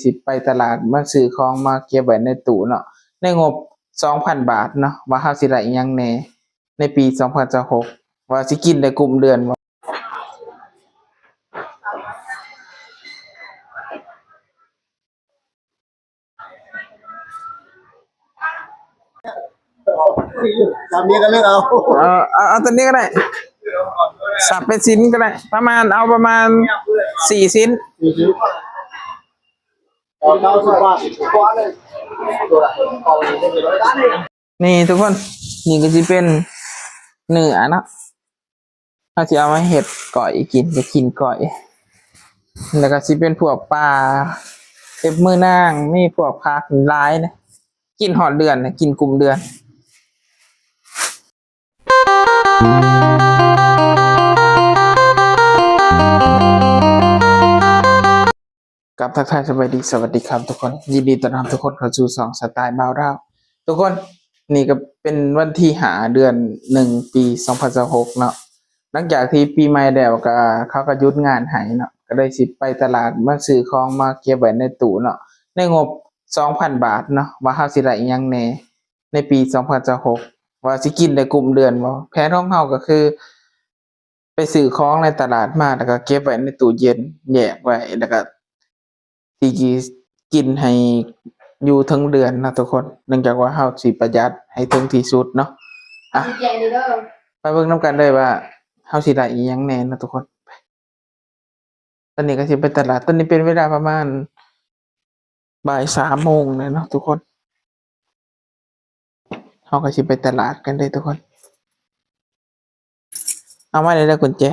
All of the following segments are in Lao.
ຊິໄປຕະຫຼາດມາຊື້ຂອງມາເກັບໄວ້ໃນຕູ້ເນາະ ໃນງົບສອງພັນບາດເນາະ ວ່າເຮົາຊິໄດ້ອີ່ຫຍັງແດ່ໃນປີສອງພັນຊາວຫົກ ວ່າຊິກິນໄດ້ກຸ້ມເດືອນບໍ່. ตามนี้ก็เลือกเอา ເອີ ເອົາ ເອົາຕົວນີ້ກໍໄດ້ ສັບເປັນຊິ້ນກໍໄດ້ ປະມານ ເອົາປະມານສີ່ຊິ້ນ ເກົ້າສິບບາດ ນີ້ທຸກຄົນ ນີ້ກໍຊິເປັນເນື້ອເນາະ. ເຮົາຊິເອົາມາເຮັດກ້ອຍກິນ ເຮັດກິນກ້ອຍ ແລ້ວກໍຊິເປັນພວກປາ ເກັບມື້ນາງ ມີພວກຜັກຫຼາຍນະ ກິນຮອດເດືອນນະ ກິນກຸ້ມເດືອນ. ກັບທັກທາຍສະບາຍດີ ສະຫວັດດີຄັບທຸກຄົນ ຍິນດີຕ້ອນຮັບທຸກຄົນເຂົ້າສູ່ຊ່ອງສະໄຕລ໌ບ່າວລາວ. ທຸກຄົນ ນີ້ກໍເປັນວັນທີຫ້າ ເດືອນໜຶ່ງ ປີສອງພັນຊາວຫົກເນາະ ຫຼັງຈາກທີ່ປີໃໝ່ແລ້ວກໍ ເຂົາກໍຢຸດງານໃຫ້ເນາະ ກໍເລີຍຊິໄປຕະຫຼາດມາຊື້ຂອງມາເກັບໄວ້ໃນຕູ້ເນາະ ໃນງົບສອງພັນບາດເນາະ ວ່າເຮົາຊິໄດ້ອີ່ຫຍັງແດ່ໃນປີສອງພັນຊາວຫົກ ວ່າຊິກິນໄດ້ກຸ້ມເດືອນບໍ່. ແຜນຂອງເຮົາກໍຄື ໄປຊື້ຂອງໃນຕະຫຼາດມາ ແລ້ວກໍເກັບໄວ້ໃນຕູ້ເຢັນ ແຍກໄວ້ ແລ້ວກໍຊິກິນໃຫ້ຢູ່ເຖິງເດືອນເນາະທຸກຄົນ ເນື່ອງຈາກວ່າເຮົາຊິປະຢັດໃຫ້ເຖິງທີ່ສຸດເນາະ. ອ່ະ ໄປເບິ່ງນຳກັນເລີຍວ່າເຮົາຊິໄດ້ອີ່ຫຍັງແດ່ເນາະທຸກຄົນ. ຕອນນີ້ກໍຊິໄປຕະຫຼາດ ຕອນນີ້ເປັນເວລາປະມານບ່າຍສາມໂມງແລ້ວເນາະທຸກຄົນ ເຮົາກໍຊິໄປຕະຫຼາດກັນເດີທຸກຄົນ. ເອົາມາເດີ ກຸນແຈ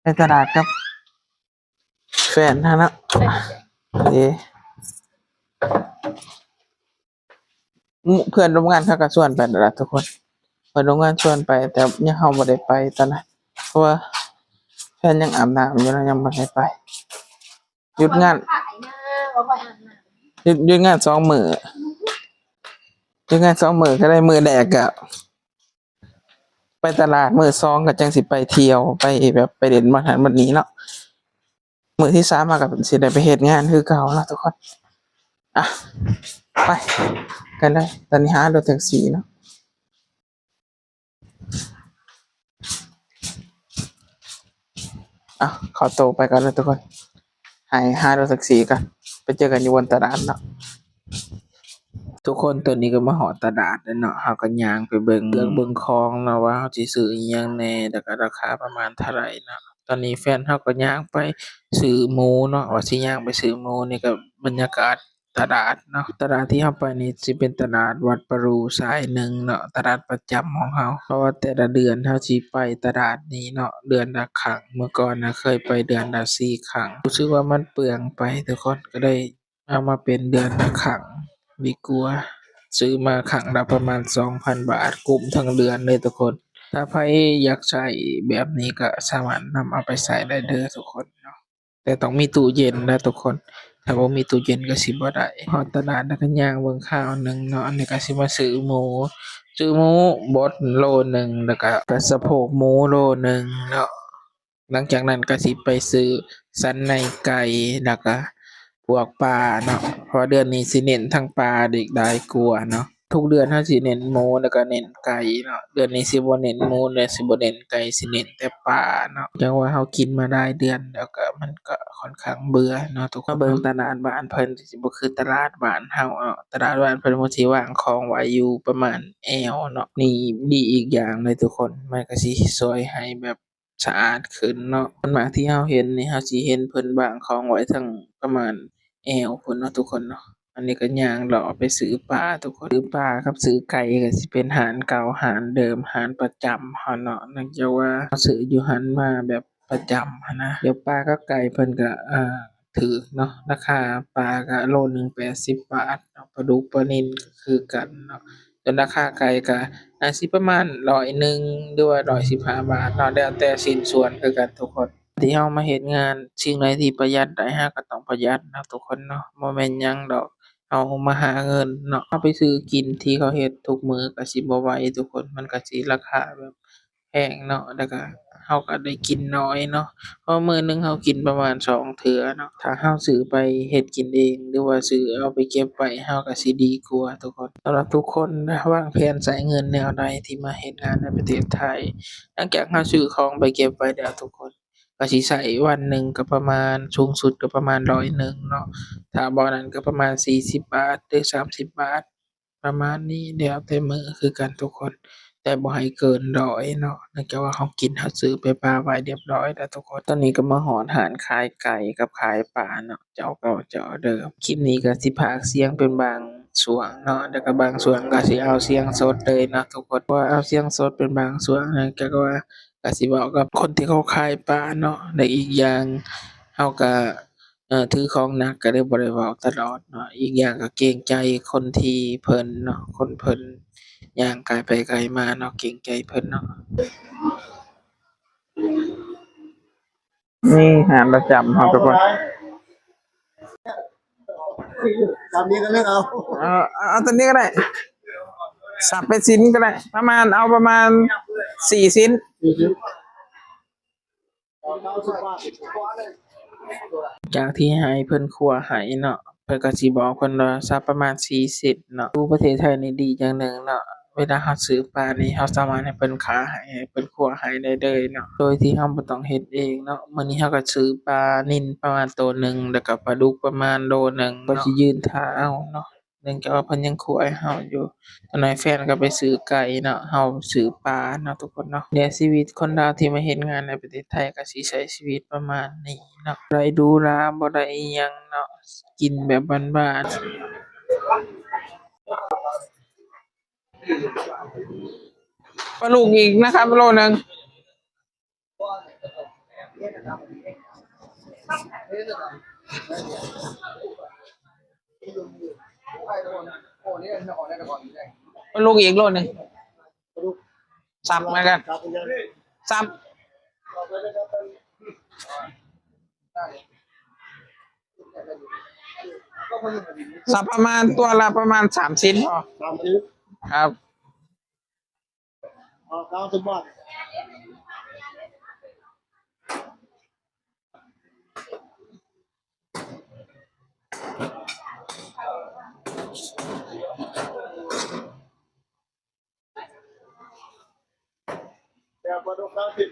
ໄປຕະຫຼາດກັບແຟນເຮົາເນາະ ເອີ. ເພື່ອນຮ່ວມງານເຂົາກໍຊວນໄປແລ້ວລະທຸກຄົນ ເພື່ອນຮ່ວມງານຊວນໄປ ແຕ່ຍັງ ເຮົາບໍ່ໄດ້ໄປຕອນນັ້ນ ເພາະວ່າແຟນຍັງອາບນ້ຳຢູ່ເນາະ ຍັງບໍ່ໄດ້ໄປ. ຢຸດງານ ຢຸດ ຢຸດງານສອງມື້ ຢຸດງານສອງມື້ ກໍໄດ້ມື້ແລກກໍ ໄປຕະຫຼາດ ມື້ສອງກໍຈັ່ງຊິໄປທ່ຽວ ໄປແບບໄປຫຼິ້ນບ່ອນຫັ້ນບ່ອນນີ້ເນາະ ມື້ທີສາມມາກໍຊິໄດ້ໄປເຮັດງານຄືເກົ່າເນາະທຸກຄົນ. ອ່ະ ໄປກັນເລີຍ ຕອນນີ້ຫາລົດແທັກຊີເນາະ. ອ່ະ ຂໍໂຕໄປກ່ອນເດີທຸກຄົນ ໃຫ້ຫາລົດແທັກຊີກ່ອນ ໄປເຈີກັນຢູ່ບົນຕະຫຼາດເນາະ. ທຸກຄົນ ຕອນນີ້ກໍມາຮອດຕະຫຼາດແລ້ວເນາະ ເຮົາກໍຍ່າງໄປເບິ່ງ ເລືອກເບິ່ງຂອງເນາະ ວ່າເຮົາຊິຊື້ອີ່ຫຍັງແດ່ ແລ້ວກໍລາຄາປະມານເທົ່າໃດເນາະ. ຕອນນີ້ແຟນເຮົາກໍຍ່າງໄປຊື້ໝູເນາະ ວ່າຊິຍ່າງໄປຊື້ໝູ ນີ້ກໍບັນຍາກາດ ຕະຫຼາດເນາະ ຕະຫຼາດທີ່ເຮົາໄປນີ້ຊິເປັນຕະຫຼາດວັດປະຣູສາຍໜຶ່ງເນາະ ຕະຫຼາດປະຈຳຂອງເຮົາ ເພາະວ່າແຕ່ລະເດືອນເຮົາຊິໄປຕະຫຼາດນີ້ເນາະ ເດືອນລະຄັ້ງ. ເມື່ອກ່ອນນະເຄີຍໄປເດືອນລະສີ່ຄັ້ງ ຮູ້ສຶກວ່າມັນເປືອງໄປທຸກຄົນ ກໍເລີຍເອົາມາເປັນເດືອນລະຄັ້ງດີກວ່າ ຊື້ມາຄັ້ງລະປະມານສອງພັນບາດ ກຸ້ມທັງເດືອນເລີຍທຸກຄົນ. ຖ້າໃຜຢາກໃຊ້ແບບນີ້ກໍສາມາດນຳເອົາໄປໃຊ້ໄດ້ເດີທຸກຄົນເນາະ. ແຕ່ຕ້ອງມີຕູ້ເຢັນນະທຸກຄົນ ຖ້າບໍ່ມີຕູ້ເຢັນກໍຊິບໍ່ໄດ້. ຮອດຕະຫຼາດແລ້ວກໍຍ່າງເບິ່ງຄາວໜຶ່ງເນາະ ອັນນີ້ກໍຊິມາຊື້ໝູ ຊື້ໝູບົດໂລໜຶ່ງ ແລ້ວກໍສະໂພກໝູໂລໜຶ່ງເນາະ. ຫຼັງຈາກນັ້ນກໍຊິໄປຊື້ສັນໃນໄກ່ ແລ້ວກໍພວກປາເນາະ ເພາະວ່າເດືອນນີ້ຊິເນັ້ນທັງປາຫຼາຍກວ່າເນາະ. ທຸກເດືອນເຮົາຊິເນັ້ນໝູ ແລ້ວກໍເນັ້ນໄກ່ເນາະ ເດືອນນີ້ຊິບໍ່ເນັ້ນໝູ ແລະ ຊິບໍ່ເນັ້ນໄກ່ ຊິເນັ້ນແຕ່ປາເນາະ. ເນື່ອງຈາກວ່າເຮົາກິນມາຫຼາຍເດືອນແລ້ວ ກໍມັນກໍຂ້ອນຂ້າງເບື່ອເນາະທຸກຄົນ. ມາເບິ່ງຕະຫຼາດບ້ານເພິ່ນ ຊິບໍ່ຄືຕະຫຼາດບ້ານເຮົາເນາະ ຕະຫຼາດບ້ານເພິ່ນ ເພິ່ນຊິວາງຂອງໄວ້ຢູ່ປະມານແອວເນາະ. ນີ້ດີອີກຢ່າງເລີຍທຸກຄົນ ມັນກໍຊິຊ່ວຍໃຫ້ແບບ ສະອາດຂຶ້ນເນາະ. ສ່ວນມາກທີ່ເຮົາເຫັນນີ້ ເຮົາຊິເຫັນເພິ່ນວາງຂອງໄວ້ທັງປະມານແອວພຸ້ນເນາະທຸກຄົນເນາະ. ອັນນີ້ກໍຍ່າງເລາະໄປຊື້ປາທຸກຄົນ ຊື້ປາກັບຊື້ໄກ່ ກໍຊິເປັນຮ້ານເກົ່າຮ້ານເດີມ ຮ້ານປະຈຳເຮົາເນາະ ເນື່ອງຈາກວ່າເຮົາຊື້ຢູ່ຫັ້ນມາແບບປະຈຳຫັ້ນນະ. ແລ້ວປາກັບໄກ່ເພິ່ນກໍ ອ່າ ຖືກເນາະ ລາຄາປາກໍໂລໜຶ່ງແປດສິບບາດເນາະ ປາດຸກປານິນກໍຄືກັນເນາະ. ສ່ວນລາຄາໄກ່ກໍອາດຊິປະມານຮ້ອຍໜຶ່ງ ຫຼືວ່າຮ້ອຍສິບຫ້າບາດເນາະ ແລ້ວແຕ່ຊິ້ນສ່ວນຄືກັນທຸກຄົນ. ທີ່ເຮົາມາເຮັດງານ ສິ່ງໃດທີ່ປະຢັດໄດ້ ເຮົາກໍຕ້ອງປະຢັດເນາະທຸກຄົນເນາະ ບໍ່ແມ່ນຫຍັງດອກ ເຮົາມາຫາເງິນເນາະ. ເຮົາໄປຊື້ກິນທີ່ເຂົາເຮັດທຸກມື້ກໍຊິບໍ່ໄຫວທຸກຄົນ ມັນກໍຊິລາຄາແບບ ແພງເນາະ ແລ້ວກະເຮົ ເຮົາກໍໄດ້ກິນໜ້ອຍເນາະ ເພາະມື້ໜຶ່ງເຮົາກິນປະມານສອງເທື່ອເນາະ. ຖ້າເຮົາຊື້ໄປເຮັດກິນເອງ ຫຼືວ່າຊື້ເອົາໄປເກັບໄວ້ ເຮົາກໍຊິດີກວ່າທຸກຄົນ. ສຳລັບທຸກຄົນນະ ວາງແຜນໃຊ້ເງິນແນວໃດທີ່ມາເຮັດງານໃນປະເທດໄທ? ຫຼັງຈາກເຮົາຊື້ຂອງໄປເກັບໄວ້ແລ້ວທຸກຄົນ ກໍຊິໃຊ້ວັນໜຶ່ງກໍປະມານ ສູງສຸດກໍປະມານຮ້ອຍໜຶ່ງເນາະ, ຖ້າບໍ່ນັ້ນກໍປະມານສີ່ສິບບາດ ຫຼື ສາມສິບບາດ ປະມານນີ້ ແລ້ວແຕ່ມື້ຄືກັນທຸກຄົນ, ແຕ່ບໍ່ໃຫ້ເກີນຮ້ອຍເນາະ. ເນື່ອງຈາກວ່າເຮົາກິນ ເຮົາຊື້ໄປປະໄວ້ຮຽບຮ້ອຍແລ້ວທຸກຄົນ. ຕອນນີ້ກໍມາຮອດຮ້ານຂາຍໄກ່ກັບຂາຍປາເນາະ, ເຈົ້າເກົ່າເຈົ້າເດີມ. ຄລິບນີ້ກໍຊິພາກສຽງເປັນບາງຊ່ວງເນາະ, ແລ້ວກໍບາງຊ່ວງກໍຊິເອົາສຽງສົດເລີຍເນາະທຸກຄົນ. ເພາະວ່າເອົາສຽງສົດເປັນບາງຊ່ວງ ເນື່ອງຈາກວ່າ ກະຊິເວົ້າກັບຄົນທີ່ເຂົາຂາຍປາເນາະ ແລະ ອີກຢ່າງເຮົາກະ ເອີ ຖືຂອງໜັກ ກະເລີຍບໍ່ໄດ້ເວົ້າຕະຫຼອດເນາະ. ອີກຢ່າງກະເກງໃຈຄົນທີ່ເພິ່ນເນາະ ຄົນເພິ່ນຍ່າງກາຍໄປກາຍມາເນາະ ເກງໃຈເພິ່ນເນາະ. ນີ້ຮ້ານປະຈຳເຮົາທຸກຄົນ. ຕາມນີ້ກໍເລືອກເອົາ ເອົາ ເອົາ ເອົາຕົວນີ້ກໍໄດ້ ສັບເປັນຊິ້ນກໍໄດ້ ປະມານ ເອົາປະມານສີ່ຊິ້ນ ສີ່ຊິ້ນ ຈາກທີ່ໃຫ້ເພິ່ນຂົ້ວໃຫ້ເນາະ ເພິ່ນກໍຊິບອກເພິ່ນວ່າສັບປະມານສີ່ຊິ້ນເນາະ. ຢູ່ປະເທດໄທນີ້ດີຢ່າງໜຶ່ງເນາະ ເວລາເຮົາຊື້ປານີ້ ເຮົາສາມາດໃຫ້ເພິ່ນຂ້າໃຫ້ ໃຫ້ເພິ່ນຂົ້ວໃຫ້ໄດ້ເລີຍເນາະ ໂດຍທີ່ເຮົາບໍ່ຕ້ອງເຮັດເອງເນາະ. ມື້ນີ້ເຮົາກໍຊື້ປານິນປະມານໂຕໜຶ່ງ ແລ້ວກໍປາດຸກປະມານໂລໜຶ່ງເນາະ ກໍຊິຢືນຖ້າເອົາເນາະ ເນື່ອງຈາກວ່າເພິ່ນຍັງຂົ້ວໃຫ້ເຮົາຢູ່. ຕອນນັ້ນແຟນກໍໄປຊື້ໄກ່ເນາະ ເຮົາຊື້ປາເນາະທຸກຄົນເນາະ. ແລະ ຊີວິດຄົນລາວທີ່ມາເຮັດງານໃນປະເທດໄທກໍຊິໃຊ້ຊີວິດປະມານນີ້ເນາະ ບໍ່ໄດ້ຫຼູຫຼາ ບໍ່ໄດ້ອີ່ຫຍັງເນາະ ກິນແບບບ້ານໆ. ປາດຸກອີກນະຄັບ ໂລໜຶ່ງ ປາດຸກອີກໂລໜຶ່ງ ສັບເໝືອນກັນ ສັບ ສັບປະມານຕົວລະປະມານສາມຊິ້ນພໍ ສາມຊິ້ນ ຄັບ. ເອົາ ເກົ້າສິບບາດ. ແລ້ວປາດຸກເກົ້າສິບ.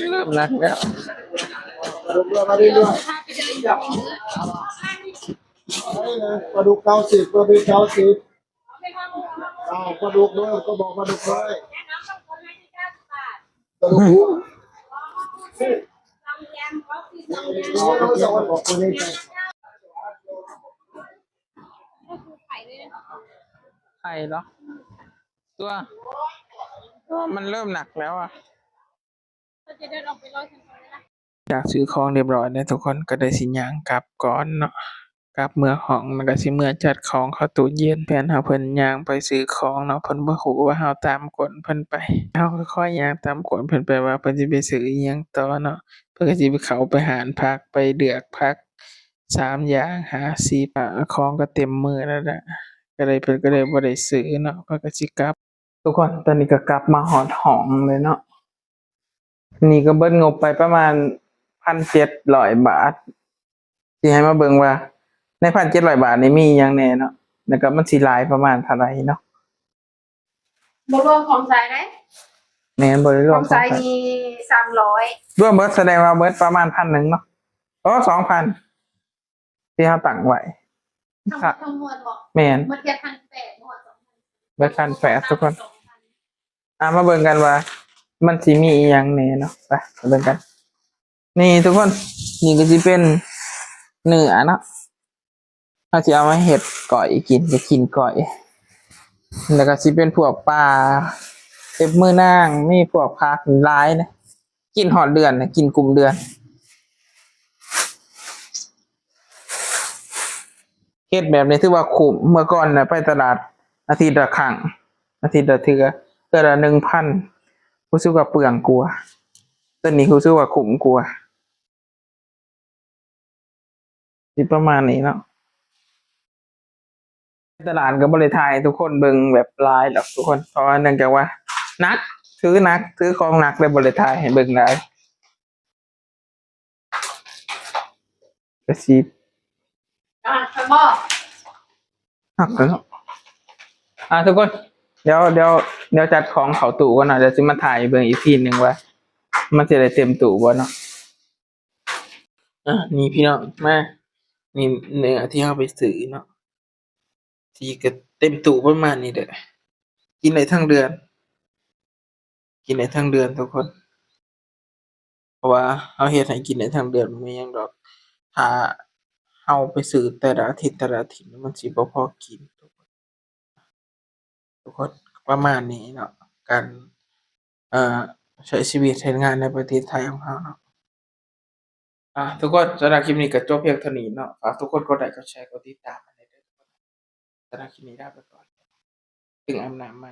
ເລີ່ມໜັກແລ້ວ ປາດຸກເກົ້າສິບ ປາດຸກເກົ້າສິບ. ອ້າວ ປາດຸກນ້ອຍ ກໍບອກປາດຸກນ້ອຍ ປາດຸກ ໄຂ່ເນາະ ຕົວ ຕົວມັນເລີ່ມໜັກແລ້ວອະ. ຈາກຊື້ຂອງຮຽບຮ້ອຍແລ້ວທຸກຄົນ ກໍໄດ້ຊິຍ່າງກັບກ່ອນເນາະ. ກັບເມືອຫ້ອງ ແລ້ວກໍຊິເມືອຈັດຂອງເຂົ້າຕູ້ເຢັນ. ແຟນເຮົາເພິ່ນຍ່າງໄປຊື້ຂອງເນາະ ເພິ່ນບໍ່ຮູ້ວ່າເຮົາຕາມກົ້ນເພິ່ນໄປ. ເຮົາກໍຄ່ອຍຍ່າງຕາມກົ້ນເພິ່ນໄປວ່າເພິ່ນຊິໄປຊື້ອີ່ຫຍັງຕໍ່ເນາະ. ເພິ່ນກໍຊິໄປເຂົ້າໄປຮ້ານຜັກ ໄປເລືອກຜັກສາມຢ່າງ ຫ້າສິບ ຂອງກໍເຕັມມືແລ້ວລະ ກໍເລີຍ ເພິ່ນກໍເລີຍບໍ່ໄດ້ຊື້ເນາະ ເພິ່ນກໍຊິກັບ. ທຸກຄົນ ຕອນນີ້ກໍກັບມາຮອດຫ້ອງເລີຍເນາະ. ນີ້ກໍເບິດງົບໄປປະມານພັນເຈັດຮ້ອຍບາດ. ຊິໃຫ້ມາເບິ່ງວ່າໃນພັນເຈັດຮ້ອຍບາດນີ້ມີຫຍັງແດ່ເນາະ ແລ້ວກໍມັນຊິຫຼາຍປະມານເທົ່າໃດເນາະ. ບໍ່ລວມຂອງໃຊ້ເດ້. ແມ່ນ ບໍ່ໄດ້ລວມຂອງໃຊ້ ຂອງໃຊ້ນີ້ສາມຮ້ອຍ ລວມເບິດ ສະແດງວ່າເບິດປະມານພັນໜຶ່ງເນາະ. ໂອ້ ສອງພັນ ທີ່ເຮົາຕັ້ງໄວ້ ທັງໝົດທັງມວນບໍ? ແມ່ນ ໝົດແຄ່ພັນແປດ ບໍ່ຮອດສອງພັນ ເບິດພັນແປດ ທຸກຄົນ. ອ່າ ມາເບິ່ງກັນວ່າມັນຊິມີອີ່ຫຍັງແດ່ເນາະ. ໄປ ໄປເບິ່ງກັນ. ນີ້ທຸກຄົນ ນີ້ກໍຊິເປັນເນື້ອເນາະ ເຮົາຊິເອົາມາເຮັດກ້ອຍກິນ ເຮັດຊີ້ນກ້ອຍ. ແລ້ວກໍຊິເປັນພວກປາເລັບມືນາງ ມີພວກຜັກຫຼາຍນະ. ກິນຮອດເດືອນ ກິນກຸ້ມເດືອນ. ເຮັດແບບນີ້ຖືວ່າຄຸ້ມ. ເມື່ອກ່ອນນະໄປຕະຫຼາດອາທິດລະຄັ້ງ ອາທິດລະເທື່ອ ເທື່ອລະໜຶ່ງພັນ ຮູ້ສຶກວ່າເປືອງກວ່າ ໂຕນີ້ຮູ້ສຶກວ່າຄຸ້ມກວ່າ ຊິປະມານນີ້ເນາະ. ຕະຫຼາດກໍບໍ່ໄດ້ຖ່າຍໃຫ້ທຸກຄົນເບິ່ງແບບຫຼາຍດອກທຸກຄົນ ເພາະວ່າເນື່ອງຈາກວ່າໜັກ ຖືໜັກ ຖືຂອງໜັກ ເລີຍບໍ່ໄດ້ຖ່າຍໃຫ້ເບິ່ງຫຼາຍ ກະຊິ ອ່ະ ຄັນບໍ່ ຮັກແລ້ວເນາະ. ອ່າ ທຸກຄົນ ດຽວ ດຽວ ດຽວຈັດຂອງເຂົ້າຕູ້ກ່ອນເນາະ ດຽວຊິມາຖ່າຍໃຫ້ເບິ່ງອີກທີໜຶ່ງວ່າ ມັນຊິໄດ້ເຕັມຕູ້ບໍ່ເນາະ. ອ່າ ນີ້ພີ່ນ້ອງ ມາ ນີ້ເນື້ອທີ່ເຮົາໄປຊື້ເນາະ ທີ່ກະເຕັມຕູ້ປະມານນີ້ແຫຼະ ກິນໄດ້ທັງເດືອນ ກິນໄດ້ທັງເດືອນທຸກຄົນ ເພາະວ່າເຮົາເຮັດໃຫ້ກິນໄດ້ທັງເດືອນ ບໍ່ມີຫຍັງດອກ ຖ້າເຮົາໄປຊື້ແຕ່ລະອາທິດ ແຕ່ລະອາທິດ ມັນຊິບໍ່ພໍກິນ ທຸກຄົນ ປະມານນີ້ເນາະ ການ ເອີ ໃຊ້ຊີວິດເຮັດງານໃນປະເທດໄທຂອງເຮົາເນາະ. ອ່າ ທຸກຄົນ ສຳລັບຄລິບນີ້ກໍຈົບພຽງເທົ່ານີ້ເນາະ ຝາກທຸກຄົນກົດໄລ ກົດແຊ ກົດຕິດຕາມໃຫ້ແດ່ເດີ. ສຳລັບຄລິບນີ້ລາໄປກ່ອນ ຈຶ່ງອາບນ້ຳໃໝ່.